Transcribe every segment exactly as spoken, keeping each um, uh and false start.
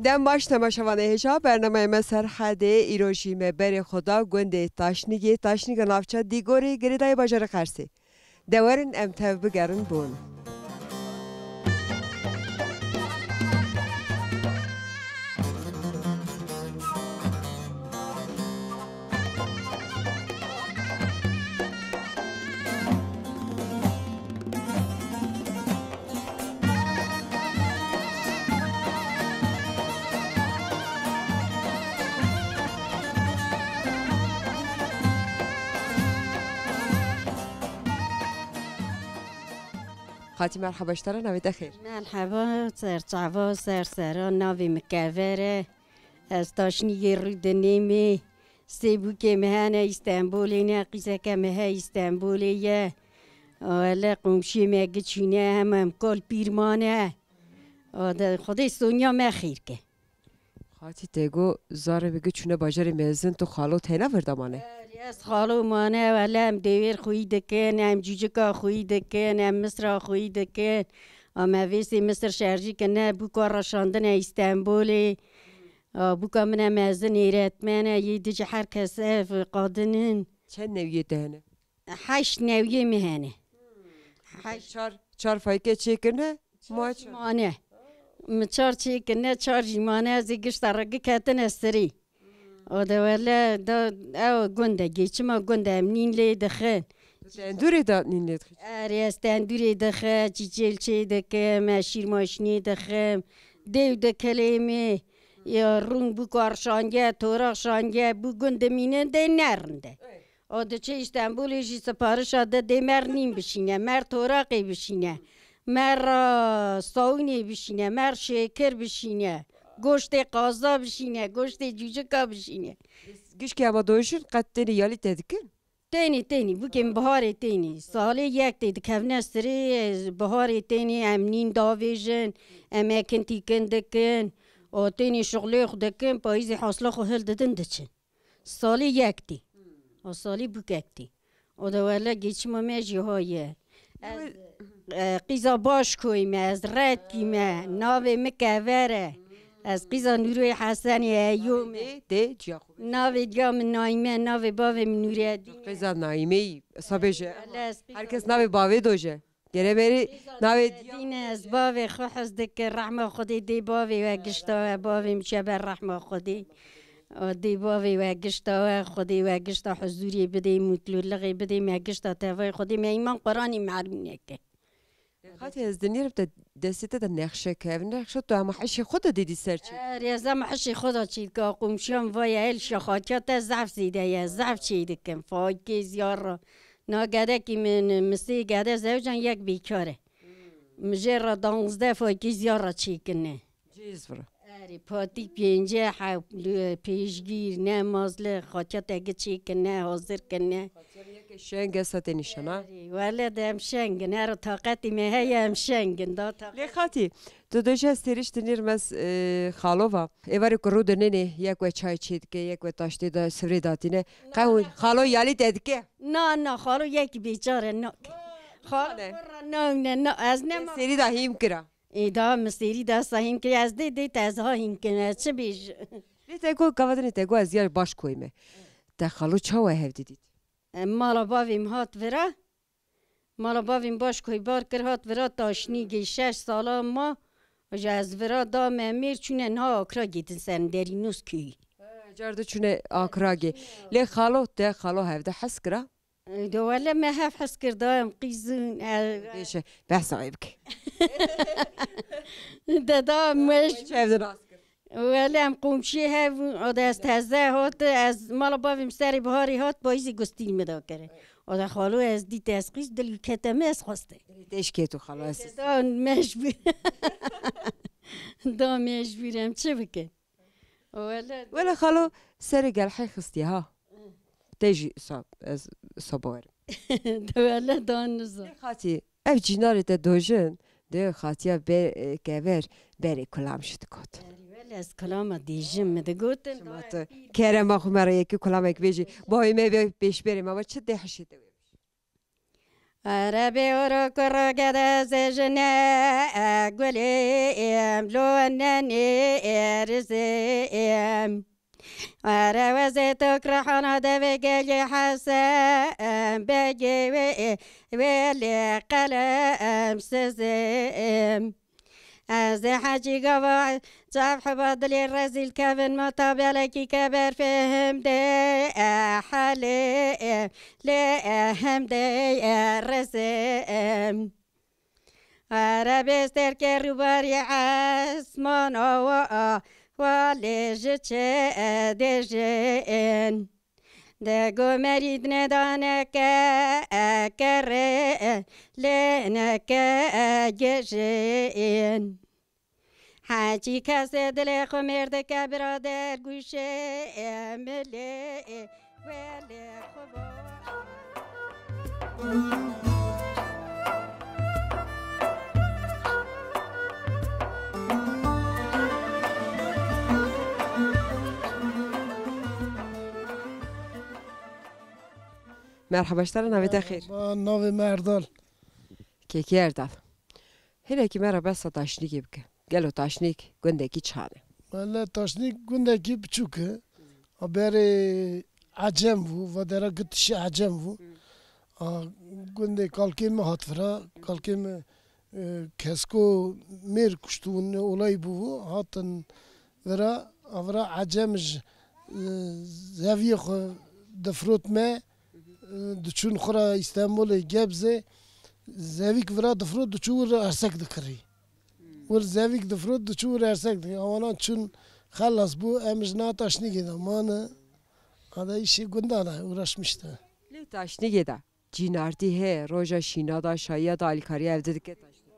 Dem baş temaşevanê hêja, bernameya me Serhedê, îro jî me berê xwe da gundê Taşnîgê, Taşnîga navça Dîgorê, girêdayê bajarê Qersê. De werin em tev bigerin bo wan. Xatî, merheba ji te re, navê te xêr? Merheba, ser çava, ser seran, navê min Kever e. Ez Taşnîgê rû dinê me. Sê bûkê me hene Îstenbolê ne, qîzeke me he Îstenbolê ye. Wele qomşiyê me giçîne, hema em kal pîr mane. O de Xwedê sonya me xêr ke. Xatî, te got zarê min giçûne bajarê mezin, tu xalo teyna vir de mane? Erê, ez xalo mane, wele em dêwêr xwî dikin, em cûcika xwî dikin, em misra xwî dikin. A me vêsê misir şerjî kine, bûka reşandine Îstenbolê. A, bûka min e mezin êretmen e, yê di jî her kes ev qadin in. Çend newiyê te hene? Heşt newiyê min hene. Heşt. Çar, çar fayke çêkirine? Ma çar jî mane. Min çar çêkirine, çar jî mane, ez ê gişta re giketine sirî. O de wele da ew gund e, geçima gund e, em nîn lê dixin. Tu tendûrê de nîn lê dixî? Erê, ez tendûrê dixim, çîçêl çê dikim, ez şîrmaşinê dixim, dêw dikilêmê, ya rûn bû karşange, torax şange, bû gund dimînin dê nerinde. O diçe Îstenbulê jî siparişa de dê mer nîn bişîne, mer toraqê bişîne, mer, e, sawînê bişîne, mer şêkir bişîne, goştê qaza bişîne, goştê cûcika bişîne. Gişkê ema dojin qet tênî yalî te dikin? Tênî, tênî, bûkê min biharê tênî. Salê yek tê dikevne sirê, biharê tênî em nîn davêjin, em ekin tîkin dikin, o tênî şixulê xwe dikin, payîzê hasla xwe hildidin diçin. Salê yek tê. O salê bûkek tê. O de wele geçima me jî ha ye. Ez, e, qîza Başkoyî me, ez Redkî me, navê min Kever e. Ez qîza Nûrê Hesenê Eyûm me. Dê, dê ciya xwe. Navê diya min Naîme, navê bavê min Nûreddîn e. Qîza Naîmeyî, sabê ji. Wele ez qîza Her kes navê bavê doje. Gere berî navê diya. Dîne ez bavê xwe hez dike, rehma Xwedê dê bavê we gişta we, bavê min çe ber rehma Xwedê. O dê bavê we gişta we, Xwedê we gişta huzûrê bidê, mutlulixê bidê, me gişta tevayê Xwedê, me îman Quranî mehrûm neke. Xatî, ez dinêrim te destê te de nexşe kevin, nexşe tu hema hişê xwe de didî ser çê. Erê, ez hema hişê xwe de çê dike, qomşiyan vay el şaxatiya te zehf zêde ye, zehf çê dikim, faykê ziyar ra. Na gedekî min, min sê gede zewcan yek bêkar e. Min jê re danzdeh faykê ziya re çêkirine. Cêz vira. Erê, patîk pênce, hew, pêşgîr, nemazli, xatiya te gi çêkirine, hazir kirine. Xatiya yeke şeng e, sa tê nîşana. Erê, wele de em şeng in, her taqetê me heye em şeng in, da taqet. Lê Xatî, tu dê ji ez têrîş dinêr me, e, xalo va. Êvarê ku rû dinênê, yek we çay çê dike, yek we taştê da, sivrê datîne. Qe hûn xalo yalî te dike? Na, na, xalo yekî bêçare nake. Xalo ne. Xwe re nayne, na, ez nema. Sêrî da hîm kira. Ê da min sêrî da sa hîm kira, ez dê dê te ez ha hîm kirim, ez çi bêjim? Lê te got, gava dinê te got, ez ya baş koyî me. Te xalo çawa hevdî dît? E, mala bavê min hat vira. Mala bavê min baş koyî bar kir, hat vira Taşnîgê şeş sala ma. Ji ez vira da me mêr çûne niha Akragê din ser Derînos köyî. He, car de çûne Akragê. Lê xalo, te xalo hevde hez kira? E, de wele me hev hez kir, da em qîzin, e, Bêje, behsa wê bike. De da me Çi hevde nas kir? Wele em qomşiyê hev bûn, o de ez teze hat, ez mala bavê min serê biharê hat, payîzê gustîl min da kere. O de xalo ez dît ez qîz, dil wî kete me, ez xweste. Dilê te jî keto xalo ez. Da mecbûr. Da mecbûr em çi bikin? Wele. Wele xalo serê gelhê xistiye ha. Te jî sa, ez sa bawerim. De wele da niza. Xatî, ev cînarê te dojin, de xatiya be, e, kever, berê kulam jî digot. Erê, wele ez kulama dêjim, min digotin, Şima da tu ez pîr kerema xwe me re yekî kulamek bêjî. Bavê me be pêşberê me, çi dê hişê te wê bêjî? Erebê oro kuro gede zêjine gulê em lo nenê rizê em. Ere wezê tok rehana devê gelê Hesen begê wê wê lê qelem sizê em. Ez ê hecî gava çav heba dilê rezîl kevin ma tabelekî ke berfê him de e helê e lê e him de e rezê em. Erebê sterkê rûbarî esman awa a wa lê ji çi e dê ji in. De gomerî dine daneke e kerê e lê neke e gejê in. Hecî kesê dilê xwe mêr dike birader guşê e milê e welê xwe ba. Merhaba ji te re, navê te xêr? Merhaba, navê me Erdal. Kekê Erdal. Hinekî me re behsa taşnîgê bike. Gelo taşnîg gundekî çan e? Wele taşnîg gundekî biçûk e. A berê Ecem bû, va dera gitişî Ecem bû. A gundê kalkê min hat vira, kalkê min, e, kesko mêr kuştibûn, ne olay bû, hatin vira, a vira Ecem ji, e, zeviyê xwe difrot me, e, diçûn xwe ra Îstanbulê, Gebzê, zevîk vira difrot, diçû wir ersek dikirî. Wir zevîk difrot, diçû wir ersek dikirî. Awanan çûn xelas bû, em ji na taşnîgê de mane. Ada îşê gundan e, uğraşmış de. Lê taşnîgê de cînartî heye, roja şîna da, şayiya da alîkariya ewde dike taşnîg?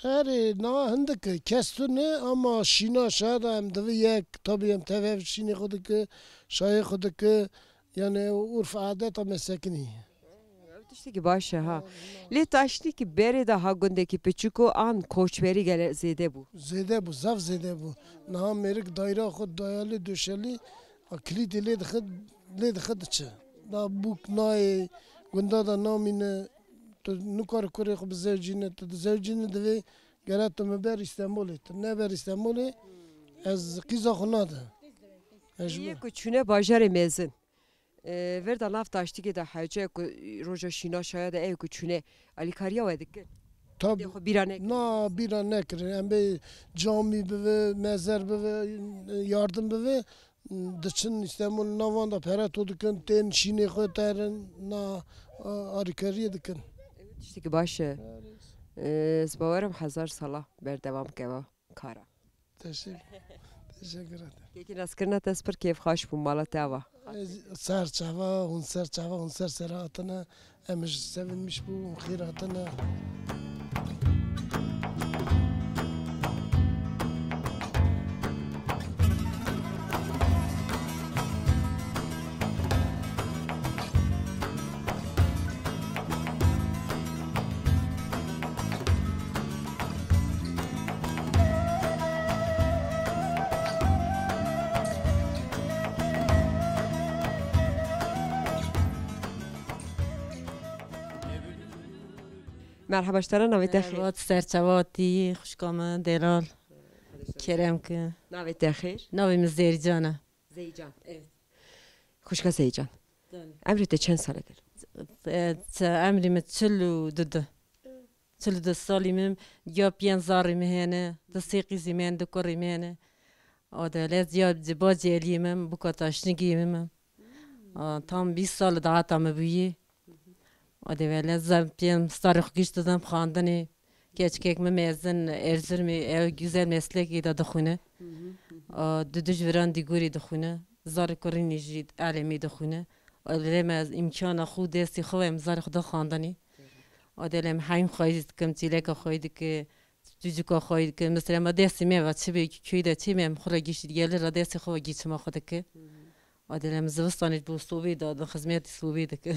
Erê, na hindik e, kes tune, ama şîna şaya da em divi yek, tabî em tev hev şînê xwe dike, şayê xwe dike, yani urf adeta me sekinî. Ew tiştekî baş e ha. Lê taşnîg berê de ha gundekî piçûk û an koçberî gele zêde bû? Zêde bû, zaf zêde bû. Niha mêrik dayra xwe dayalî döşelî, a kilîtê lê dixe, lê dixe diçe. Da bûk nayê, gunda da namîne, tu nikare kurê xwe bizewcîne, tu dizewcîne divê gere tu min ber Îstanbulê, tu neber Îstanbulê, ez qîza xwe nade. Ez ji Yê ku çûne bajarê mezin. E, vir da nav taştîkê de hewce ku roja şîna şaya de ew ku çûne alîkariya we dikin? Tab- Dê xwe bîra nekir. Na, bîra nekirin. Em bê camî bive, mezer bive, yardim bive, diçin Îstanbul navan da pere to dikin, tên şînê xwe terin, na, a, alîkariyê dikin. Ew tiştekî baş e. E, ez bawerim hezar sala berdewam keva kara. Teşekkür, teşekkür ederim. Kekî naskirina te ez pir kêfxweş bûm, mala te ava. Ez ser çava, hûn ser çava, hûn ser sera hatine. Em ji sevinmiş bû, hûn xêr hatine. Merheba ji te re, navê te xêr? Merhaba, tu ser çavatî, xwişka min, Delal. Kerem ki. Navê te xêr? Navê min Zêrcan e. Zeycan, evet. Xwişka Zeycan. Danê. Emrê te çend sal e gelo? E, çi, emrê min çil û du de. Çil û du salî min, ya pênc zarê min hene, du sê qîzê min, du kurê min hene. Ode lez ya bacê eliyê min, buka taşnigê min. A, tam bîst sal dahata min bûyî. Ode wele zem pênc zarê xwe gişt didem xandinê. Keçikek min mezin Erzurumê, ew güzel meslekê de dixwîne. A, du du ji viran dîgorî dixwîne. Zarê kurînê jî Elemê dixwîne. Ode me îmkana xwe destê xwe em zarê xwe da xandinê. Ode lem heym xwayî dikim, çîleka xwayî dike, stûcika xwayî dike. Mesela me destê me ve çi bê, köyde çi me, em xwe re gîşt gelê re destê xwe ve gîçima xwe dike. Ode lem zivistanê bo sobê de, de xizmetê sobê dike.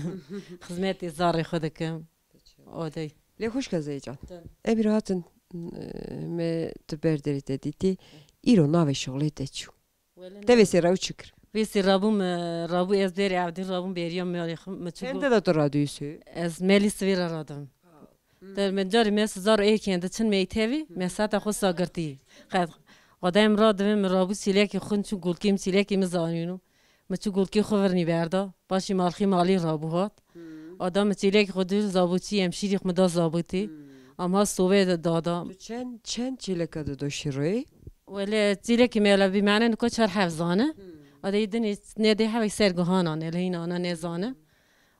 Xizmetê zarê xwe dike. Ode. Lê xwişka Zeycan. Tabii. Em îro hatin, e, me tu ber derê te dîtî. Îro navê şixulê te çi yo? Wele Tevê sê rew çi kir? Vêsî rabûm, e, rabû ez bêrî evdî rabûm bêriya malê xwe, mi çû Çend got, de tu radûyê sê? Ez melî sivê re radim. Hmm. Der min carî me sizar êkên diçin mektevî, me sata xwe sagirtî. Qet, qada em radivin, min rabû çîlekî xwe çû gulkî, min çîlekî min zanîno. Min çû gulkî xwe virnî berda. Paşî malxî malî rabû hat. Hmm. Ada min çîlekî xwe dûr zabûçî, em şîrî xwe min da zabûtî. Hmm. Am ha sobê de dada. Tu çend, çend çîleka de do şîroyê? Wele çîlekî me le bî mane niko çar heft zane. Hmm. Ada yê dinê nedê hevek ser guhana ne, le hîna ana nezane.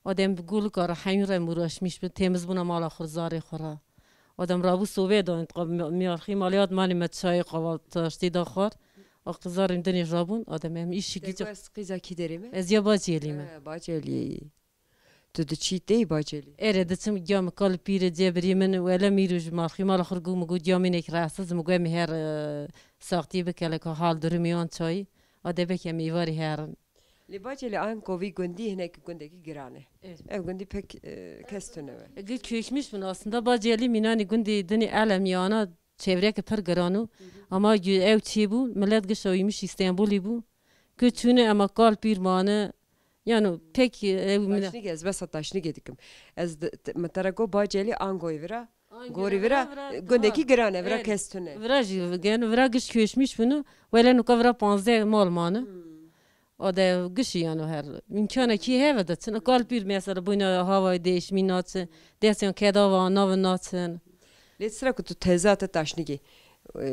Adem gulika re heyûn re uğraşmış bi, temiz bûna mala xwe, zarê xwe re. Adem rabû sobê da, miarxî malê hat, malê me çayê, qaval taştî da xwar. A qizarên dinê rabûn, adem em îşî Te gica. Got ez qîza kî derê me? Ez ya Bacêlî me. He, Bacêlî. Tu diçî tê Bacêlî? Erê diçim, giya min kal pîrê cebirî min, wele mîrû ji malxî mala xwe got, min got giya minek rahatsız, min got em her, e, saxtî bike, leka hal durumê an çayî. Adebek em êvarî herin. Lê Bacêlî anko vî gundî hinekî gundekî giran e. Evet. Ev gundî pek, e, kes tune be. Gi köçmüş bûn aslında. Bacêlî mînanî gundî dinî elem yana çevreke pir giran û ama gü-, ew çê bû, millet gişa uymuş Îstanbulî bû. Ku çûne ema kal pîr mane. Yano pek, e, ew mine- Taşnigê, ez besa taşnigê dikim. Ez di-, t-, min te re got Bacêlî angoyê vira. Ay, Gorî vira, vira, vira, e, gundekî tamam. Giran e, vira Evet. Kes tune. Vira jî gen, vira giş köçmüş bûn û wele nuka vira panzdeh mal mane. Hmm. O de gişî yano her. Îmkanekî heve de çin. Kal pîr mesela bûna havayê değişmî naçin. Destyan kedava navin naçin. Lê sira ku tu teza te taşnigê, e,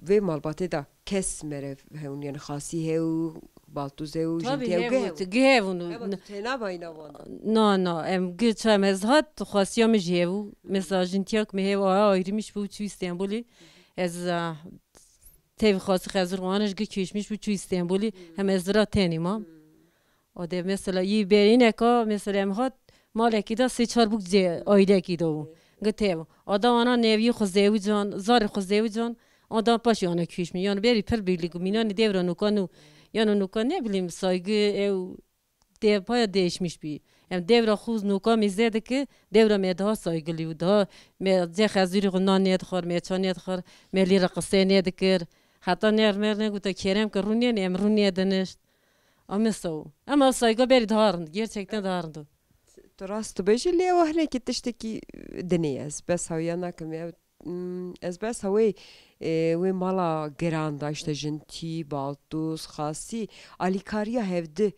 vê malbatê de kes merev hewn, yani xasî hew, baltûz hew, Tabii jintî hew, hev ge û hew. Gi hev û Hema tu têna bayî nav wan de. Na, na, em gi çem ez hat, xasiya min jî hev û. Mesela jintiyak min hev aya ayrılmış bû, çû Îstanbulî. Ez, ah, tev xasî xezir wan ji gi köçmüş bû, çû Îstanbulî. Hem ez vira tenî mam. O de mesela yî berîneka, mesela em hat, malekî de sê çar bûk cê ailekî de bû. Gi tev. Ada wana neviyê xwe zewcan, zarê xwe zewcan, ada paşê ana kîşmî. Yani berî pir birlik, mînanî devra nuka nû. Yani nuka ne bileyim saygı, ew de paya değişmiş bî. Em devra xwe nuka mêze dike, devra me daha saygılı û daha me cê xezûrî xwe nan nedixwar, me ça nedixwar, me lî re qisê nedikir. Heta ner mer neguta kerem ke rûnê ne, em rûnê dinişt. Ame saw. Ama saygı berî daha rind, gerçekten daha rind. Tu rast dibêjî, lê ew hinekî tiştekî dinê ye. Ez behsa wê ya nakim ya. Hmm, ez behsa wê, e, wê mala giran da, işte jintî, baltûz, xasî, alîkariya hevdi,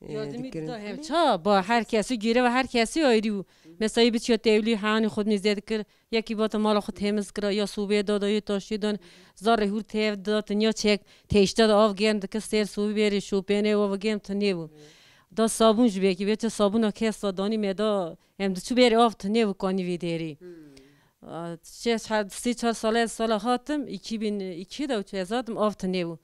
e, Yardımî dikirin. Da hev ça, ba her kesî göre ve her kesî ayrı. Mesela bir çiyo tevlî hani xud nizde dikir, Yekî bata mala xwe temiz kira, ya sobê da da, ya taştê da, zarê hûr têv da, tinya çek, teşte da av germ dike, ser sobî berê şopênê, wa germ tune bû. Da sabûn ji bekî, vêçe sabûna kes da danî me da, em diçû berê av tune bû kanî vê derê. Hmm. A, çe, ha, sê çar sala ez sala hatim, iki bin iki de ez hatim, av tune bû.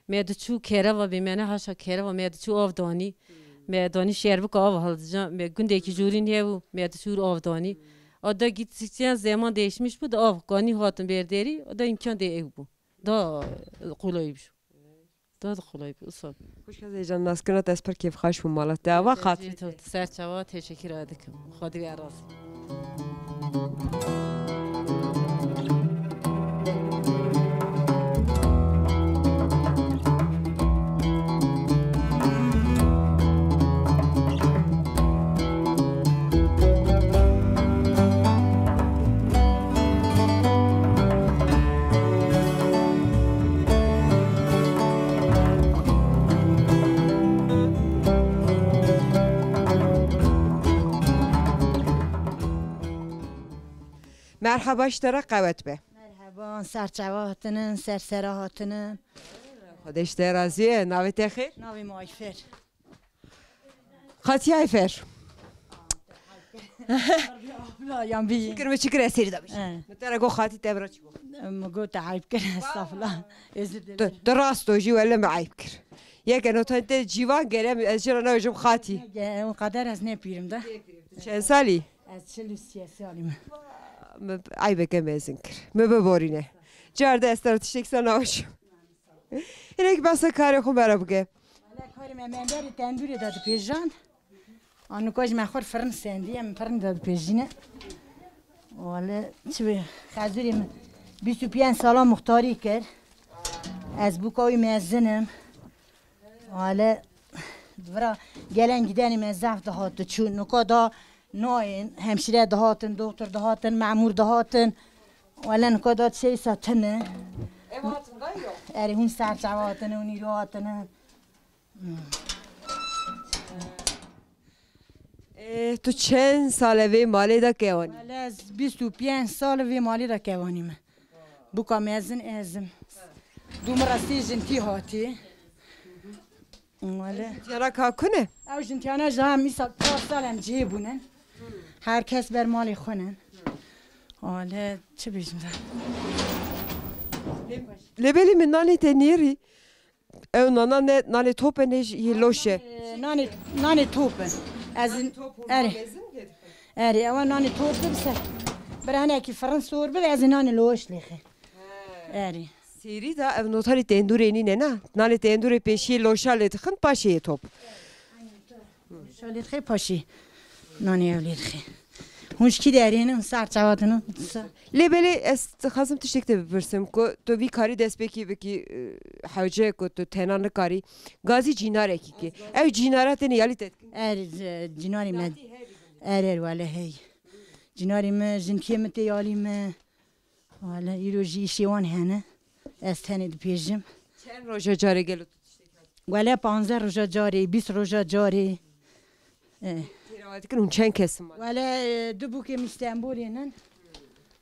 Me diçû kereva bê me ne haşa kereva, me diçû av danî. Hmm. Me danî şerbika av hildican, me gundekî jorî nebû, me diçû av danî. Hmm. A da gittikçe zaman değişmiş bû, da av kanî hatin berderî, da imkan de ew bû. Da kolay bû. Da da kolay bû, usa. Xwişka Zeycan, naskirina te ez pir kêfxweş bûm mala te. Ava xatirê te. Ser çava teşekkür edikim. Xwedî we razî. Merheba, ji te re qewet be. Merheba, ser çava hatinin, ser sera hatinin. Xwedê ji te razî ye, navê te xêr? Navê min Ayfer. Qatiya Ayfer. Abla yan bî. Fikir mi çi kir ez sêrî de bijî. He. Min te re got xatî te vira çi got? Min got te eyb kir, estağfurullah. Özür dilerim. Tu, tu rast o jî wele min eyb kir. Yeke nota te civan gere ez jî re nabêjim xatî. Ge-, o qeder ez ne pîrim de. Çend salî? Ez çil û sê salî me. Min eybeke mezin kir. Min biborîne. Carde ez te re tiştek ser nabêjim. Hinek behsa karê xwe me re bike. Wele karê me, me berê tendûrê de dipêjand. Anuka ji me xwe firin sendî, em firin de dipêjîne. Wele çi bi xezûrê min bîst û pênc sala muxtarî kir. Ez bûka wî mezin im. Wale, vira gelen gidenê me zehf dihatin, çû nika da nayên, hemşîre dihatin, doktor dihatin, memûr dihatin. Wale nika da çeysa tine. Ev hatin da yo. Erê hûn serçava hatine, hûn îro hatine. Ê, tu çend sal e vê malê de kewanî? Wele ez bîst û pênc sal vê malê de kewanî me. Buka mezin ez im. Du min re sê jintî hatî. Wele. Jintiyana ka ku ne? Ew jintiyana ji hem îsa çar sal em cihê bûnin. Her kes ber malê xwe ne. Wele çi bêjim de. Lê belê min nanê te nêrî. Ew nana ne, nanê top e, ne jî yê loş e. Ee, nanê, nanê top e. Ez top û erê. Mezin lê dixin. Erê, ewa nanê top de bise. Bir hinekî firin sor bibe, ez ê nanê loş lêxê. He. Erê. Sêrî de ev notarî tendûrê nîne, na? Nanê tendûrê pêşiyê loşa lê dixin, paşê yê top. Şalê dixê paşî. Nanê ew lê dixê. Hûn ji kî derê ne? Ser çawa dino? Lê belê ez dixwazim tiştek te bipirsim ku tu vî karî destpêkî bikî, e, hewce ku tu tena nikarî. Gazî cînarekî kî. Ew cînara tenê yalî te dikin? Er, e, cînarî me. Er, er, wele hey. Cînarî me, jinkiyê min tê yalî me. Wele îro jî îşê wan hene. Ez tenê dipêjim. Çend roja carê gelo tu tiştek? Wele panzdeh roja carê, bîst roja carê. E. Têra dikin hûn çend kes in? Wele, e, du bûkê min Stenbolê nin.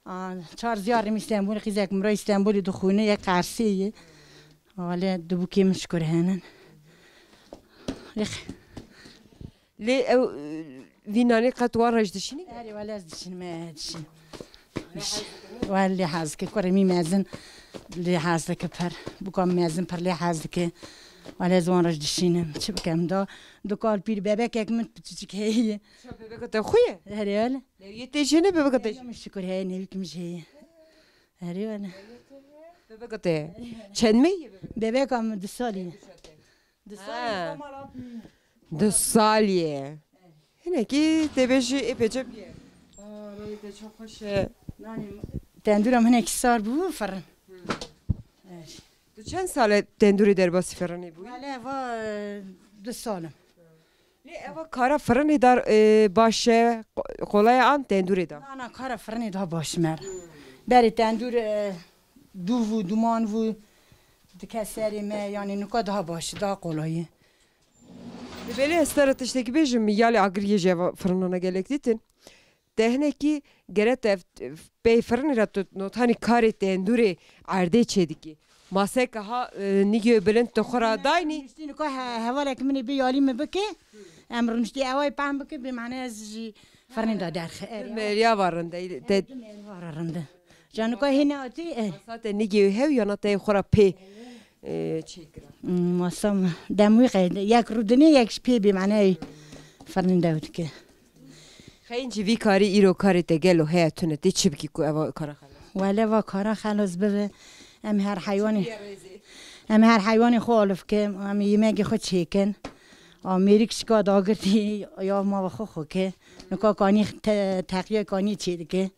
A, çar ziyarê min Stenbolê, qîzek min re Stenbolê dixwîne, yek Qersê ye. Wele du bûkê min şikur henin. Rêx. Lê ew, e, vî nanê qet wan re ji dişînî? Erê, wele ez dişînim, e, dişînim. Wele lê hez dike, kurê min mezin lê hez dike pir. Buka min mezin pir lê hez dike. Wele ez wan re ji dişînim. Çi bikim da? Du kal pîr bebekek min piçiçik heye. Şa bebeka te xwe ye? Erê, wele. Newiyê te jê ne bebeka te jê? Min şikur heye, newîk min jê heye. Erê, wele. Bebeka te ye? Çend meh ye bebeka? Bebeka min du salî ye. Du salî ye. Ha. Du salî ye. Hinekî tê bêjî ê pêçe bîye. Aa, rayê te çok xweş e. Nanê tendûra min hinekî sar bû, firin. Hı. Evet. Tu çend sal e tendûrê derbasî firinê bûyî? Wele va, e, du sal im. Lê eva kara firinê dar, e, baş e, qo-, qolay e an tendûrê da? Na, na, kara firinê daha baş mer. Berê tendûr, e, dûv û duman bû, dike serê me, yani nika daha baş, daha kolay e. Belê ez te re tiştekî bêjim, yalê agiriyê jî eva firinana gelek dîtin. Te hinekî gere te ev, pey firinê re tu notanî karê tendûrê erdê çêdikî. Maseke ha, e, nîgê bilind tu xwe ra daynî. Rûniştî nika he-, hevalek min ê bi yalî min bike. Em rûniştî eway pem bike, bi mane ez jî firinê da derxe. Erê, meriya va rinde, te meriya va rinde. Canika hê nehatî, e. Masa te nîgê hew yana te xwe ra pê, e, çêkira. Hmm, masa min. Dem wî qey, yek rûdinê, yek ji pê bê, mane firinê de dike. Xeyincî vî karî îro karê te gelo heye tune, tê çi bikî ku eva kara xelas? Wele va kara xelas bibe, em her heywanê, em her heywanê xwe alif ke, em yemegê xwe çêkin. A mêrik şika dagirtî ya mava xwe xwe ke. Nika kanî te-, teqiya kanî çêdike.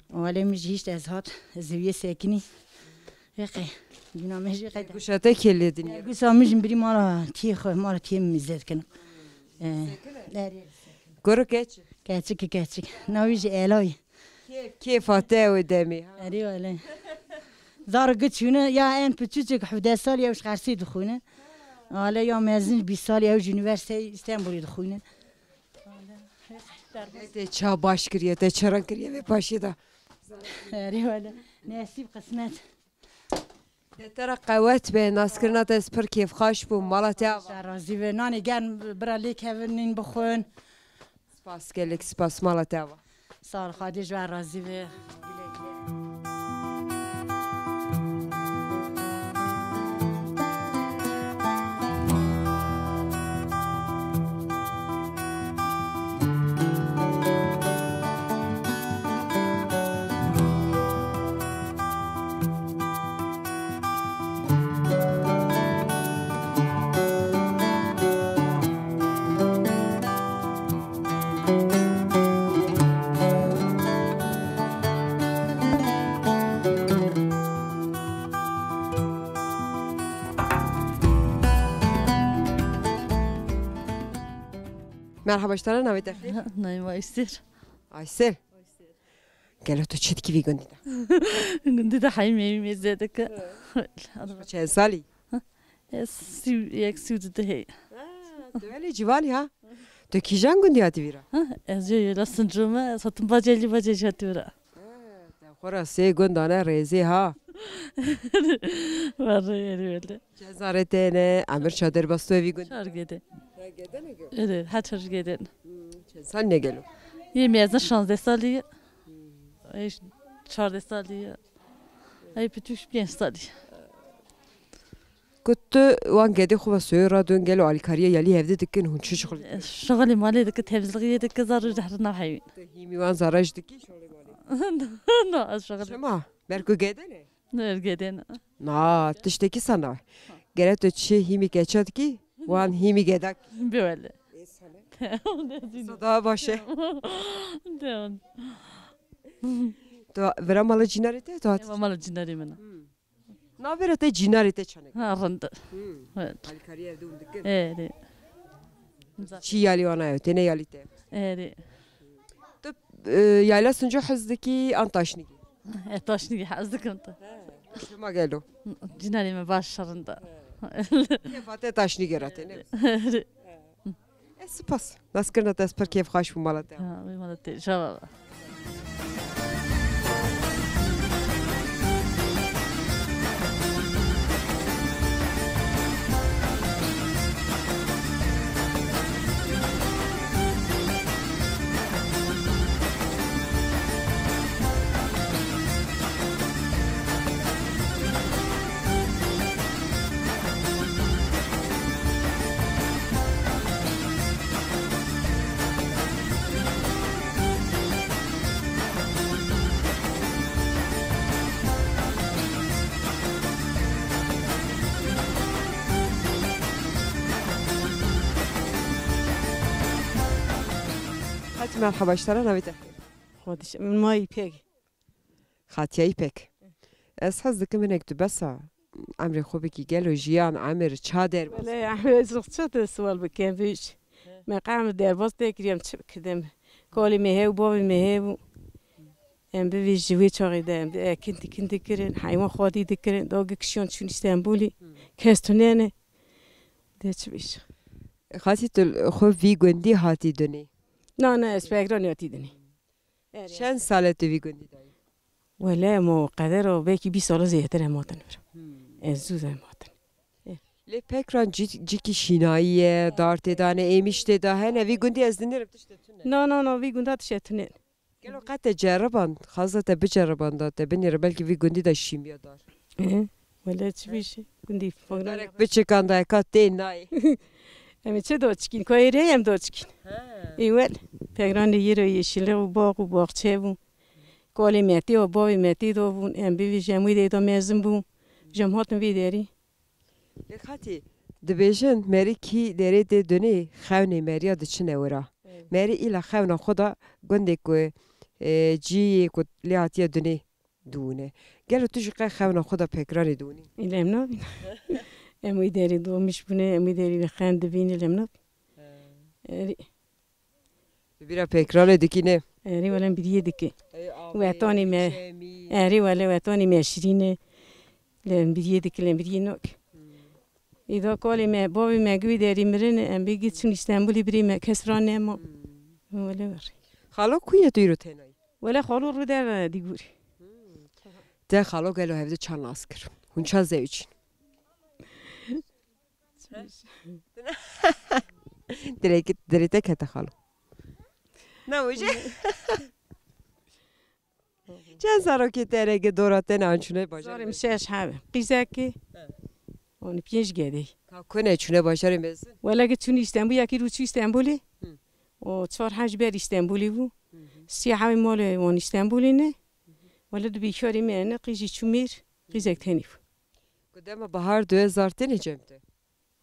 Wele min jî hişt ez hat, ez zewiyê sekinî. Reqe, dîna me jî qede. Guşa te kê lê dinya? Guşa min jî birî mala tiyê xwe, mala tiyê min zêd kin. Ee, erê. Kuro keçik? Keçik, keçik. Navî jî Elay. Kê, kêfa te ew demê, ha? Erê wele. Zar giç hûne, ya en piçûçik hevdeh salî ew ji Qersê dixwîne. Wele ya mezin bîst salî ew ji Unîversîteya Stenbolê dixwîne. Te ça baş kiriye, te çi reng kiriye vê paşê de. Erê wele. Nesîb qismet. De te re qewet be, naskirina te ez pir kêfxweş bûm, mala te ava. Te razî be, nanê germ bira lê kevin nîn bixwin. Spas gelek, spas, mala te ava. Sağ ol, Xwedê ji we razî be. Merhaba, ji te re, navê te xêr? Navê me Aysel. Aysel. Gelo tu çi dikî vî gundî de? Gundî de heyî meyî mêze dike. Çend salî? Ez sî, yek sî û du heyî. Ha, tu belê ciwanî ha? Tu kîjan gundî hatî vîra? Ha, ez jê yela Sincû me, ez hatim bacê lî bacê jî hatî vîra. Ha, te xwe ra sê gundane rêzê ha. Varê erê wele. Çend zarê te ne? Emir çadir basto vî gundî? Çar gede. Ha, gede ne gö? Erê, her çar gede. Hmm, çend sal ne gelo? Yê mezin şazdeh salî ye. Ey çardeh salî ye. Ey pitûş pênc salî ye. Ku tu wan gedê xwe ve soyê radon gelo alîkariya yalî hevdî dikin, hûn çi şixul dikin? Şixulê malê dike, temizlixiyê dike, zar roj dihrin nav heyîn. Tu hîmî wan zara jî dikî şixulê malê? Na, ez şixulê. Çima? Ber ku gede ne? Ne, ez gede ne. Na, tiştekî sana. Gere tu çi hîmî keça dikî, wan hîmî geda kî. Bi wele. Ê sane. Te, ne zî. Sa daha baş e. Te, Tu vira mala cînarê te, tu hatî? Eva mala cînarê min e. Hmm. Navê re te cînarê te çanek? Ha, rind. Hmm. Evet. Alîkarî evde hûn dikin? Erê. Çi yalî wana ew, têne yalî te? Erê. Tu, e, yayla Sinco hez dikî an taşnîgî? E, taşnîgî hez dikim tu. He. Çima gelo? Cînarê me baş e, rind e. He. Kêfa te taşnîgê re tê, ne? Erê. Ez spas. Naskirina te ez pir kêfxweş bûm mala te. Ha, wê mala te. Şeva. Xatî merheba, ji te re navê te xêr? Xwedîş, min ma Îpek. Xatiya Îpek. Ez hez dikim hinek tu besa emrê xwe bikî, gelo jiyan, emir, ça derbas? Wele, emir ez rixçe te sual bikem, vîş. He. Me qe em derbas te kirî, em çi bikidim? Kolê me hew, bavê me hew. Em bi vî ji wê çaxê de em bi ekin dikin dikirin, heywan xwedî dikirin, da gi kişiyan çûn Îstanbulî. Hı. Kes tunene. De çi biş? Xatî tu xwe vî gundî hatî dunê? Na, na, ez Pekranê hatî dunê. Erê. Çend sal e tu vî gundî de yî? Wele, mo qeder o, belkî bîst sal zêdetir em hatin vir. Hmm. Ez zû em hatin. Eh. Lê Pekran cî-, cîkî şînayî ye, dar tê de ne, êmîş tê de hene, vî gundî ez dinêrim tiştê tune. Na, na, na, vî gunda tiştê tune. Gelo qet te ceriband, xaza te biceribanda, te binêre belkî vî gundî de şîmiya dar. Hı. Wele çi bî jî, gundî Pekran. Gerek biçikan da eka tê nayê. Em ê çi doçikîn? Koyê rê em doçikîn. He. Ê wel, Pekranê yê re yeşillik û bax û baxçe bû. Kolê me tê û bavê me tê de bûn. Em bivî ji em wê derê de mezin bûn. Ji em hatin vê derê. Lê xatî, dibêjin merî kî derê dê dunê, xewnê meriya diçine wira. Evet. Merî îla xewna xwe da gundê ku, e, cî yê ku lê hatiye dunê diwûne. Gelo tu jî qey xewna xwe da Pekranê diwûnî? Île em nabîn. Em wî derî domîş bûne, em wî derî li xewn dibîn, île em nabîn. He. Erê. Tu bîra Pekranê dikî ne? Erê, wele em bîriyê dikî. Ey, avê, wetanê me, çemî. Erê, wele wetanê me şirîn e. Lê em bîriyê dikî, lê em bîriyê nak. Hmm. Îda kolê me, bavê me gi wî derî mirin, em bê gi çûn Îstanbulî birê me, kes ra nema. Hmm. Wele ver. Xalo kuyê tu îro tenayî? Wele xalo rû der dîgûrî. Hmm. Te xalo gelo hevde çan nas kir? Hûn ça zewicîn? Direkt, direkt te kete xalo. Ne hoje? Çend zarokê te re ge dora te ne an çûne bajarê Zarê min mezin? Şeş heb. Qîzekî. He. Wan pênc gedê. Ka kune çûne bajarê mezin? Wele ge çûn Îstanbul, yekî rû çû Îstanbulê. Hı. O çar hej ber Îstanbulî bû. Hı hı. Sî hewê malê wan Îstanbulî ne. Hı hı. Wele di bîkarî me ne qîzî çû mêr, qîzek tenî bû. Ku dema bahar du hezar têne cem te?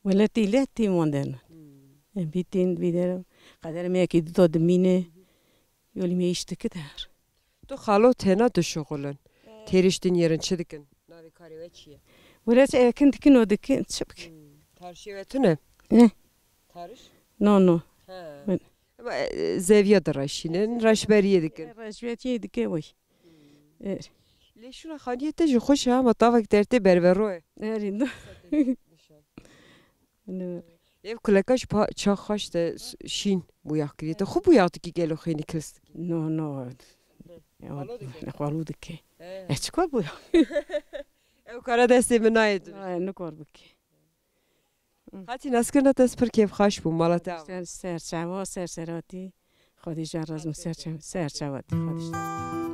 Wele tê lê tê wan dernan. Hmm. Em bî tên vî der, qeder me yekê duda dimîne, yolî me îş dikit her. Tu xalo tena dişuxulin. Têriştin yerin çi dikin? Navê karê we çi ye? Wele çi ekin dikin o dikin, çi bikin? Hmm. Tarşê we tune? Ne? Tarış? No, no. He. Ama, e, zeviya direşînin, reşberiyê dikin. Reşberiyê dike wê. Er. Lê şûna xaniyê te jî xweş e, ama tavek dertê bervero ye. Erî, do. Ev kuleka jî pa-, çax xaş te s-, şîn boyax kiriye. Te xwe boyax dikî gelo xênî kils dikî? No, no. Ya, xalo dike. Xalo dike. He. E, çika boyax? Ew kara destê min nayê tu. Nayê, nikor bike. Hatî naskirina te ez pir kêfxweş bûm, mala te ava. Ser, ser çava, ser seratî. Xwedî jan razim ser çava, ser çava tî, Xwedî jan.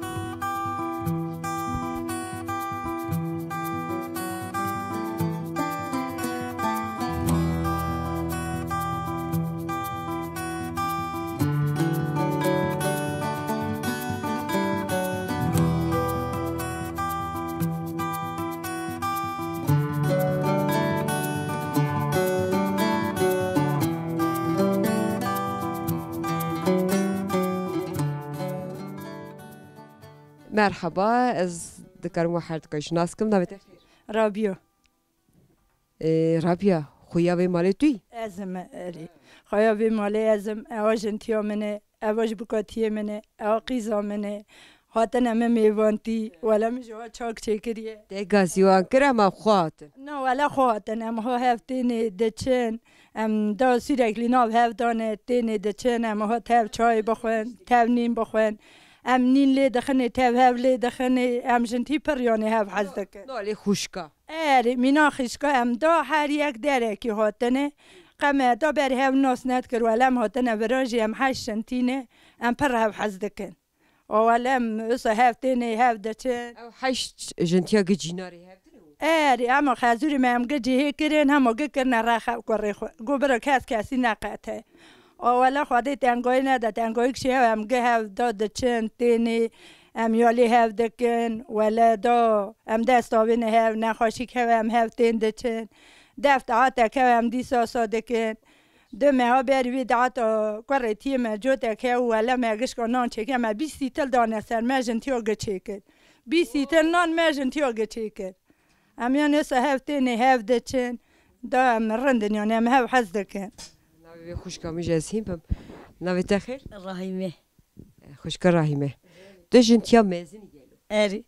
Merhaba, ez dikarim we her duka jî nas kim, navê te xêr? Rabia. Ee, Rabia, xuya vê malê tu yî? Ez im, erê. Xuya vê malê ez im, ewa jintiya min e, ewa jî bikatiyê min e, ewa qîza min e. Hatine me mêvantî, wele min ji wa çak çêkiriye. Te gazî wan kir, em xwe hatin? Na, wele xwe hatin, em ha hev tênê diçin, em da sürekli nav hev dane, tênê diçin, em ha tev çayê bixwin, tev nîn bixwin. Em nîn lê dixinê, tev hev lê dixinê, em jintî pir yanê hev hez dikin. Na, lê xwişka? Erê, mîna xişka em da her yek derekî hatine. Qe me da berî hev nas nedikir, wele em hatine vira jî em heşt jintî ne, em pir hev hez dikin. A wele em wisa hev tênê, hev diçin. Ew heşt jintiya gi cînarê hev din û? Erê, hema xezûrê me em gi cihê kirin, hema gi kirine rexe û kurê xwe. Got bira kes kesî neqete. A wele Xwedê tengayî nede, tengayî kişî hev em gi hev da diçin, tênê, em ya lê hev dikin, wele da em dest avêne hev, nexweşîk hev em hev tên diçin. Def daatek hev em dîsa sa dikin. Di meha berî vê dihata kurê tiyê me cotek hew û wele me gişka nan çêke me bîst sîtil dane ser me jin tiya gi çêkir. Bîst sîtil nan me jin tiya gi çêkir. Em yan êsa hev tênê hev diçin. Da em rindin yan em hev hez dikin. Navê vê xwişka min jî ez hîn bim. Navê te xêr? Rahîme. Xwişka Rahîme. Tu jin tiya mezin î gelo? Erê.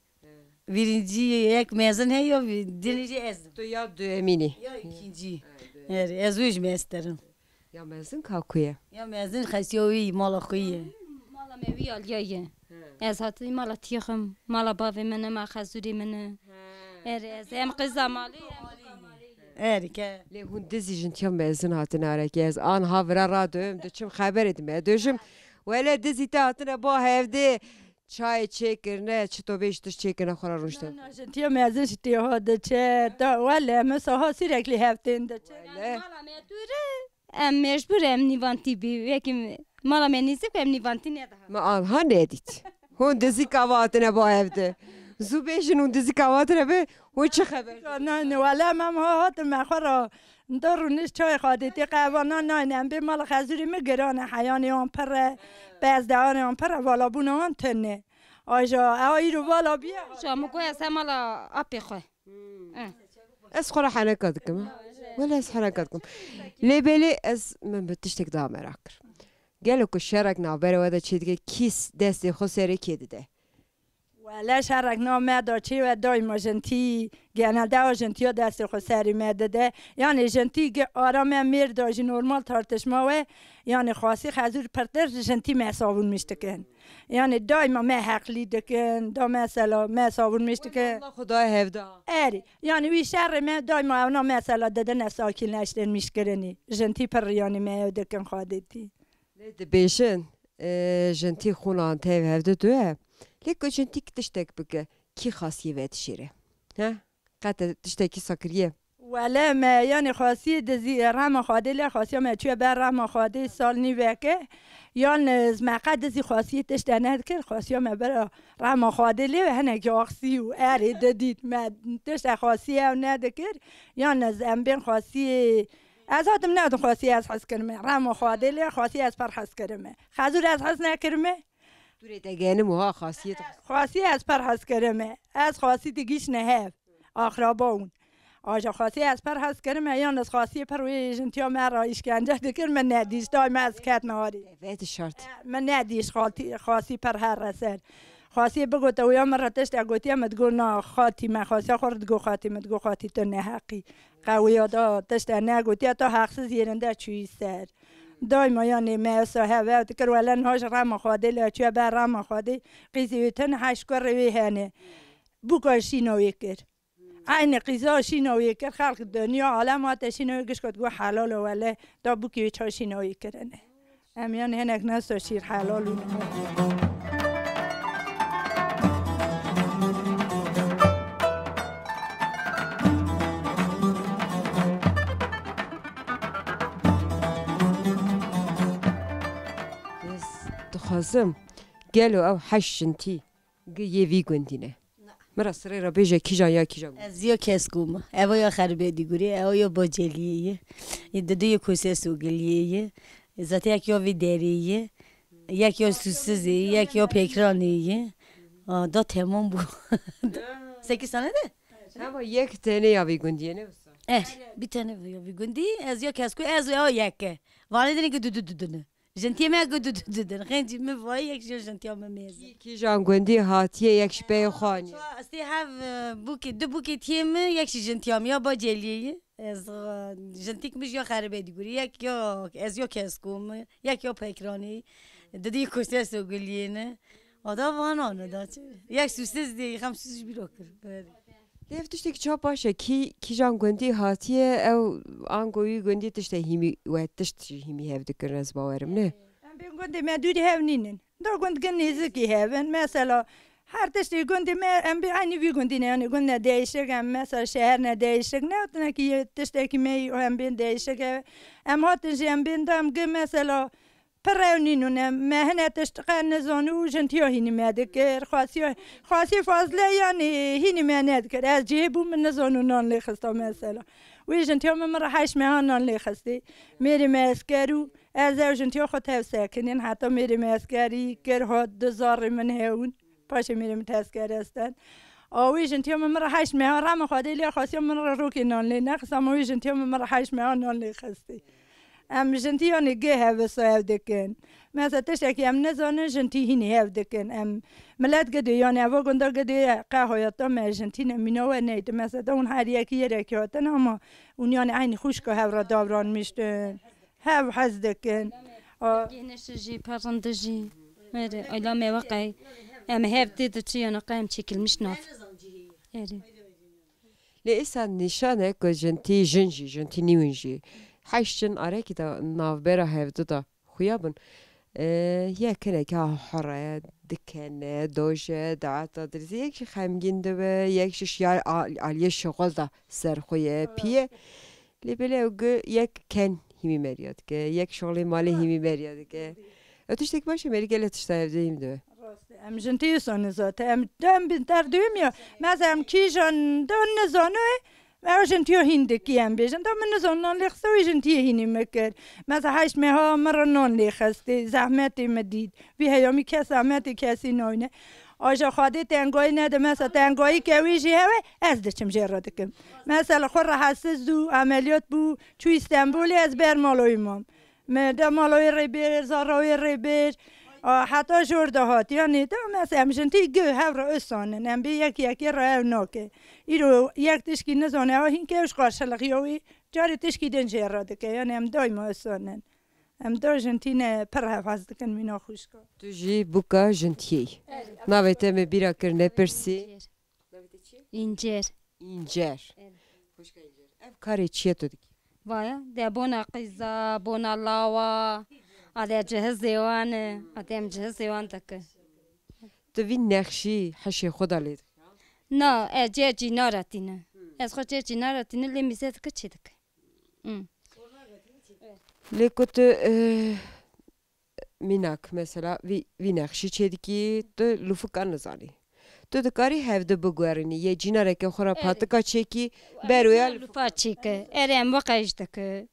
Birinci yek mezin heye, dinê jî ez im. Tu ya duemînî. Ya ikinci. Ha, duemîn. Erê, ez wê jî meztir im. Ya mezin ka ku ye? Ya mezin xesiya wî, mala xwe ye. Mala me wî aliya ye. He. Ez hatî mala tîxim, mala bavê min e, ma xezûrê min e. He. Erê, ez em qîza malê, em qîza malê ye. Erê ke. Lê hûn dizî jin tiya mezin hatine arekê. Ez anha vira radim, diçim xeberê dime. Dojim, wele dizî te hatine ba hevdê. Çayê çêkirine, çi to bêj tişt çêkirine xwe re rûniştin. Na, na, jin tiya mezin jî tê ha diçe. Da, wele, em wisa ha sürekli hev tên diçin. Wele. Mala me dûr e, em mecbûr em nîvantî bî. Wekî mala me nêzîk em nîvantî nediha. Me anha nedît. Hûn dizî kava hatine ba hev de. Zû bêjin hûn dizî kava hatine bi, hûn çi xeber? Na, na, wele em ha hatin me xwe re. Nda rûniş çay xadê tê qehwana nayne. Em bê mala xezûrê min girane. Heyanê wan pir e, bezdeyanê wan pir e, valabûna wan tune. Aja, ew îro vala biye. Aja, min got ez hem mala apê xwe. Hmm. Eh. Ez xwe re heneka dikim, ha? Wele ez heneka dikim. Lê belê ez, min bi tiştek daha merak kir. Gelo ku şerek navbera we de çêdike, kî s-, destê xwe serê kê dide? Wele şerek na me da çê we daîma jintî, genelde ew jintiya destê xwe serî me dide. Yanî jintî gi ara me mêr da jî normal tartişma we, yanî xwasî xezûr pirtir jintî me savûnmiş dikin. Yanî daîma me heqlî dikin, da mesela me savûnmiş dikin. Allah Xwedayê hevda. Erê, yanî wî şerê me daîma ewna mesela didine sakînleştirmiş kirinî. Jintî pir yanî me ew dikin xadetî. Lê dibêjin, e, jintî xûnan tev hevdi du e. Lê ku jintîk tiştek bike, kî xasiyê vedişêre? He? Qet tiştekî sa kiriye? Wele me, yanî xasiyê dizî, rehma Xwedê lê xasiya me çûye ber rehma Xwedê sal nîveke. Yalniz me qet dizî xasiyê tişte nedikir, xasiya me ber rehma Xwedê lê ve hinekî axsî û erê didît. Me tişte xasiyê ew nedikir. Yalniz em bên xasiyê Ez hatim nedim xwesî ez hez kirime. Rema Xwedê lê xwesî ez pir hez kirime. Xezûr ez hez nekirime. Dûrê te genim û ha xasiyet. Xwesî ez pir hez kirime. Ez xwesî digîşne hev. Axraba hûn. Aja xasî ez per hez kirim, e, yalnız xasî per wê jintiya me re îşkence dikir, min nedîş, day me ez ketme warî. Vê dişart. Min nedîş xaltî, xasî per her re ser. Xasî bigote wêya min re tişt e gotiye, min digo na xatî me, xasiya xwe re digo xatî, min digo xatî tu neheqî. Qewiya da tişt e negotiye, ta heqsiz yerinde çûyî ser. Daima yanê me esa hev ev dikir, wele niha ji rema Xwedê le çûye ber rema Xwedê, qîzê wê tune heşt kurê wê hene. Bûka şîna wê kir. Eynî qîza şîna wê kir, xelk doniya alem hate şîna wê gişka digo helal o wele, da bûkê wê ça şîna wê kirine. Em yan hinek nasa şîr helal û Ez dixwazim gelo ew heşt jintî gi yê vî gundî ne. Min re sirê re bêje kîjan ya kîjan gundî. Ez ya Kesko me. Ev ya Xerbê Dîgurê, ew ya Baceliyê ye. Ê didê ya Koseso Giliyê ye. Ê zaten yek ya vê derê ye. Yek ya Sûsizê ye, yek ya Pekranê ye. A, da temam bû. Sekiz tane de? Ama yek tane ya vî gundî ye, ne wisa? Er, bir tane ya vî gundî, ez ya Kesko, ez ya yek e. Vanê dinê ki du du du du ne. Jintiyê me got du du du din. Xêncî min vayî yek ji jintiya min mêz. Kî, kîjan gundî hatiye yek ji peyê xwe anî? Çar, sê hev, e, bûkê, du bûkê tiyê min, yek ji jintiya min ya Baceliyê ye. Ez, e, jintîk min ji ya Xeribê Dîgurê, yek ya, ez ya Kesko me, yek ya Pekranê, didî Koseso Guliyê ne. Ada vana ne da çi? Yek Sûsiz dê, xem Sûsiz ji bîra kir. Berê. Lê ev tiştekî çawa baş e? Kî, kîjan gundî hatiye, ew ango wî gundî tiştê hîmî we, tişt jî hîmî hev dikirin, ez bawerim, ne? Em bên gundê me dûrî hev nînin. Da gund gin nêzikî hev in. Mesela, her tiştê gundê me, em bê eynî vî gundî ne, yanî gund ne değişik, em mesela şeher ne değişik, ne hatinekî tiştekî me em bên değişik e. Em hatin jî em bên da em gi mesela, Pir ew nînû ne, me hine tişt qe nizanû û jintiya hînî me dikir. Xwasiya, xwasî fazle yanî hînî me nedikir. Ez cihê bûm, min nizanû nan lê xista mesela. Wê jintiya min, min re heşt meha nan lê xistî. Mêrê me esker û ez ew jintiya xwe tev sekinîn. Heta mêrê me eskerî kir hat du zarê min hewin. Paşê mêrê min tezkere sten. A wê jintiya min, min re heşt meha rema Xwedê lê xasiya min re rokê nan lê nexist, ama wê jintiya min, min re heşt meha nan lê xistî. Em jintiyanê gê hevisa hev dikin. Mesela tiştekî em nizanin, jintî hînî hev dikin. Em milet gidê, yanî eva gunda gidê qe hayata me jintî ne mîna we neydi. Mesela da hûn her yekî yerekî hatin ama hûn yanî eynî xwişka hev re davranmiştin. Hev hez dikin. A. Gêneşe jî, perrinde jî. Erê, ayla me weqey. Em hev tê de çi yana qey em çekilmiş nav. Erê. Lê êsa nîşan e ku jintî jin jî, jintî nîwin jî. Heşt jin arekî de navbera hevdu de xuya bin. E, yek hinekî ha hore, dikene, doje, daeta dirizî. Yek jî xemgîn dibe, yek jî şiyar al-, aliyê şixul de ser xwe ye, pî ye. Lê belê ew gi yek ken hîmî meriya dike, yek şolê malê hîmî meriya dike. Ew tiştek baş e, merî gelek tişta hevdê hîmî dibe. Rast e, em jin tê îsonê zaten. Em dem bin ter duyum ya. Mesela em kîjan de nizano, ew jin tiyo hîn dikî em bêjin. Da min nizano nan lê xiste wî jin tiyê hînî me kir. Mesela heşt meha min re nan lê xistê, zehmetê me dît. Vî heyamî kes zehmetê kesî nayne. Aja Xwedê tengayî nede, mesela tengayî ke wî jî heve, ez diçim jê re dikim. Mesela xwe rehetsiz dû, emeliyat bû, çû Îstenbulê, ez ber maloyî mam. Me de maloyê rê bir, zarrawê rê bir, a, heta jor de hat. Yanî de mesela em jin tî gi hev re usanin, em bê yek yekê re ew nake. Îro yek tişkî nizane, ew hîn ke ew ji qarşilixiya wî, carê tişkî din jê re dike. Yanî em daîma usanin. Em da jintîne pir hevhaz dikin mîna xwişka. Tu jî bûka jintiyê yî. Erê. Navê te me bîra kir nepirsî. Încer. Navê te çi ye? Încer. Încer. Erê. Xwişka Încer. Ev karê çi ye tu dikî? Vaya, de bona qîza, bona lawa, ade cihizê wan e, ade em cihizê wan dikin. Tu vî nexşî hişê xwe de lê dixî? Na, ez cê cînara tîne. Ez xwe cê cînara tîne, lê mîze dike çê dike. Hmm. Lê ku tu, eh, mînak, mesela, vî, vî nexşî çêdikî, tu lufika nizanî. Tu dikarî hevdu biguherînî, yê cînareke xwe re patika çêkî, ber wê ya lûfa çêke. Erê, em weqe jî dike.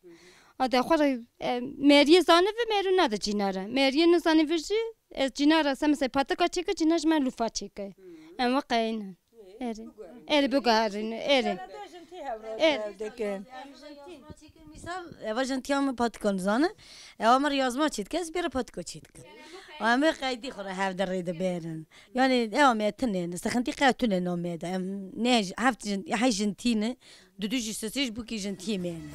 Ade xwe re, e, meriyê zanivi, merû nade cînara. Meriyê nizanî vir jî, ez cînara se, mesela, patika çêke, cînar ji me lûfa çêke. Em weqe înan. Erê. Erê, biguherîne, erê. Evet. Dikim. Misal, eva jintiya min patikon zane. Eva min yazma çêdike, ez bêre patiko çêdikim. Em ê qeydî xwe re hev de rê de bêrin. Yani, eva me tune ne, sexintî qew tune namê de. Em ne, heft jin, hej jintî ne, du du jî sisê ji bûkî jintî me ne.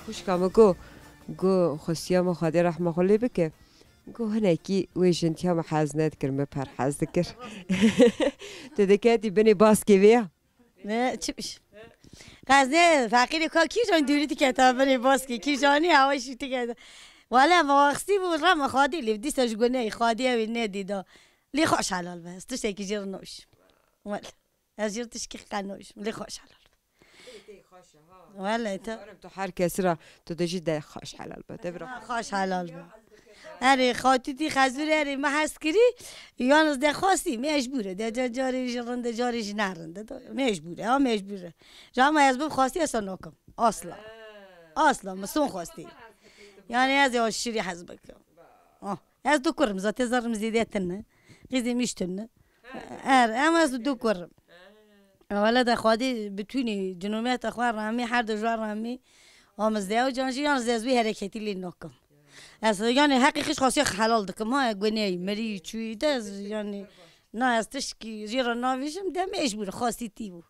Xwişka min got, got, xwestiya min Xwedê rehma xwe lê bike. Got, hinekî wê jintiya min hez nedikir, min per hez dikir. Tu diketî binê baskê vê ya? Ne, çi biş? Qeznê feqîrê ka kîjan dûrî diketa binê baskê, kîjanî awa jî diketa. Wele ma waxsî bû rema Xwedê lê dîsa ji guneyê Xwedê ew ê nedî da. Lê xweş helal be, ez tiştekî jê re nabêjim. Wele. Ez jê re tişkî qe nabêjim. Lê xweş helal be. Wele te. Umarım tu her kesî ra tu de jî de xweş helal be. Te bira. Ha, xweş helal be. Erê, xatûtî xezûr erê me hez kirî, yalnız de xwestî, mecbûr e. De ca-, carê jî rind e, carê jî ne rind e. Do-, mecbûr e, ha, mecbûr e. Ji ama ez bim xwestî, ez nakim. Asla. Asla, min son xwestî. Yani ez ya şirî hez bikim. Ah, ez du kurim, zaten zarım zêde tune. Qîzê min jî tune. Er, em ez du kurim. Wele de Xwedê bi tûnî cinometa xwe remî, her du ji remî amizde ew can jî, yan ez wî hereketî lê nakim. Ez, yani, heqîqî xwasiya helal dikim, ha, guneyî, mirî, çûyî de ez, yani, na, ez tişkî jê re navêjim, de mecbûr, xwastî tî bû.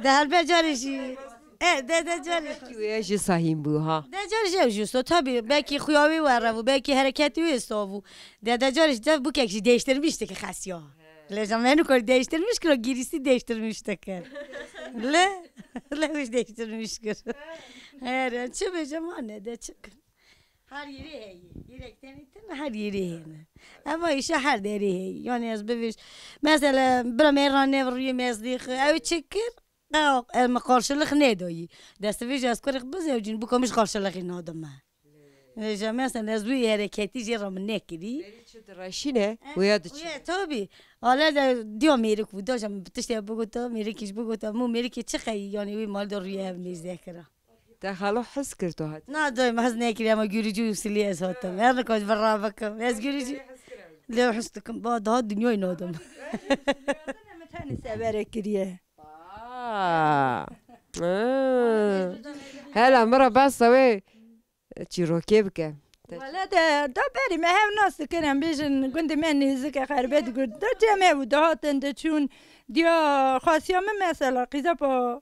De helbet carê jî, e, de, de carê. Belkî wê jî sahîm bû, ha. De carê jî ew jî so, tabî, belkî xuya wî were bû, belkî hereketî wê so bû. De, de carê jî de bûkek jî değiştirmiş dike xesiya. Lê ja me nûkar değiştirmiş kir, o girîsî değiştirmiş dikir. Le, le wî değiştirmiş kir. Her, çi bêje ma ne de çi kir. Her yerî heye. Yirek tenî tine her yerî heye. Ama işe her derî heye. Yani ez bivêj. Mesela, bira me ra ne rûyê mezdî xi. Ew çi kir? Ew, em qarşılık nedayî. Destevêj ez kurê xi bizewcîn, bûka min ji qarşılıkî nadime. Vêja mesela ez wî hereketî jê re min nekirî. Berî çi direşîne, e, wêya diçîne. Wê, tabî. Ale de diya mêrik bû, da jî min tiştê bigota, mêrikî jî bigota, mû mêrikê çi qey, yani wî mal de rûyê ev nêzdekira. Te xalo hez kir tu hat? Na, dayê min hez nekirî, ama gürücü usulî ez hatim. Her ne kadar vira bikim. Ez gürücü. Lê hez dikim, ba daha dinyayê nadim. Min tenê severek kiriye. Aa. Ha. Hela min re behsa wê çîrokê bike. Wele de, da berî me hev nas dikirin, bêjin gundê me nêzik e, xerbet gund. Da cem hebû, dihatin, diçûn, diya xasiya min mesela, qîzapa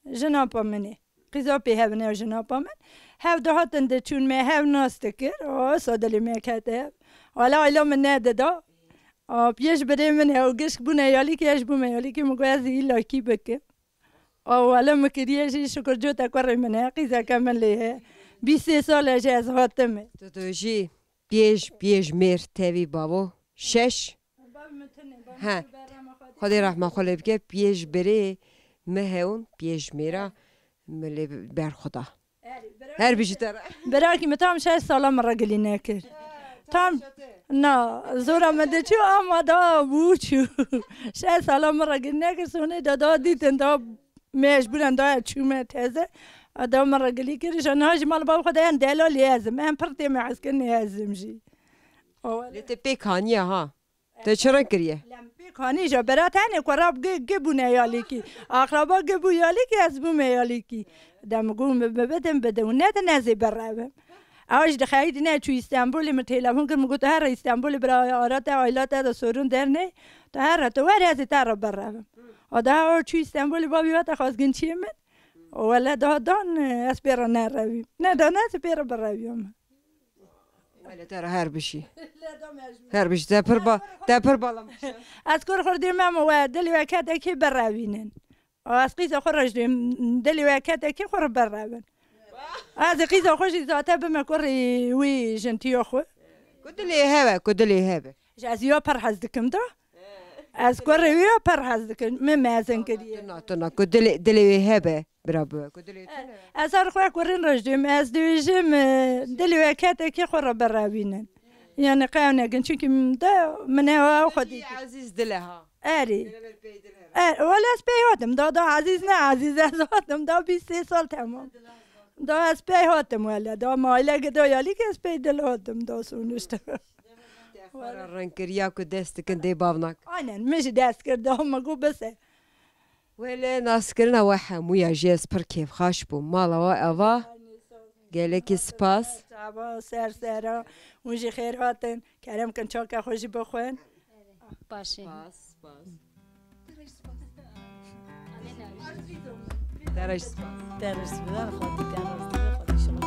jinapa min ê. Qîza pê hebin ew jinapa min. Hev dihatin diçûn me hev nas dikir. O, so dilê me kete hev. Wele ayla min nedida. A, piyê ji birê min e, û gişk bûne yalîkî, ez bûme yalîkî, min got ez îlakî bikim. A, wele min kiriye jî şukur cota kurê min e, qîzeke min lê heye. Bîst sê sal e ji ez hatime. Tu dojî piyêj, piyêj mêr tevî bavo. Şeş. He. Xwedê rehma xwe lê bike, piyêj birê mi hewin, piyêj mêra mi lê ber xwe da. Her bijî te re. Birakî min tam şeş sala min re gilî nekir. Tam, na, zora min diçû ama da bû çû. Şeş sala min re gilî nekir, sonê da, da dîtin, da mecbûren da çûme teze. Da min re gilî kir, ji niha ji mal bav xwe de em delalê ez im. Em pir tê me hezkirinê ez im jî. Lê te pêk haniye ha. Te çi re kiriye? Lem pêk hanî ja bera tenê ku rab gi, gi bûne yalîkî. Aqraba gi bû yalîkî, ez bûme yalîkî. De min got, min bidin, bidin. Û nedin ez ê birevim. Ew ji dixeyî dine çû Îstenbulê, min telefon kir, min got, tu here Îstenbulê bira ara te, ayla te de sorun dernê. Tu here, tu were ez ê te re birevim. A daha o çû Îstenbulê, bavî hate xwazgin çiyê min. Wele daha dan, ez pê re nerevîm. Nedan ez ê pê re bireviyam. Wele te re her bijî. Her bijî. Te pir ba-, te pir bala. Ez kur xurdê me, we dilê we ketekî birevînin. Ez qîza xwe re jî dêm, dilê we ketekî xwe re birevin. Ez ê qîza xwe jî zate bime kurê wî jintiya xwe. Ku dilê heve, ku dilê heve. Ji ez ya pir hez dikim da. Ez kurê wî ya pir hez dikim, min mezin kiriye. Tuna, tuna, ku dilê, dilê wê hebe, bira bi, ku dilê tune. Ez her xwe kurên re jî dibêm, ez dibêjim, e, dilê wê ketekî xwe re birewînin. Yani qew nekin, çünkü de min ew xwe dît. Ezîz dile ha. Erê. Geleber pey dil hebe. Er, wele ez pey hatim, da, da ezîz ne ezîz, ez hatim, da bîst sê sal temam. Da ez pey hatim wele, da maile gida yalî ki ez pey dil hatim, da sonuçta. Te xwe re rengkiriya ku dest dikin dê bavnak. Aynen, min jî dest kir, da min got bise. Wele naskirina we hemûya jî ez pir kêfxaş bûm. Mala we ava. Gelekî spas. Çava ser sera. Hûn jî xêr hatin. Kerem kin çaka xwe jî bixwin. Baş e. Spas, spas. Te re spas. Te re spas. Xwedî te razî be, Xwedî şima.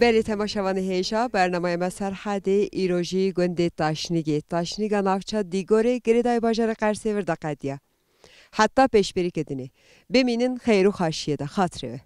Belê temaşevanê hêja, bernameya me Serhedê îro jî gundê Taşnîgê, Taşnîga navça Dîgorê, girêdayî bajarê Qersê vir de qediya. Heta pêşberîkê dinê. Bimînin xeyr û xaşiyê de. Xatirê we.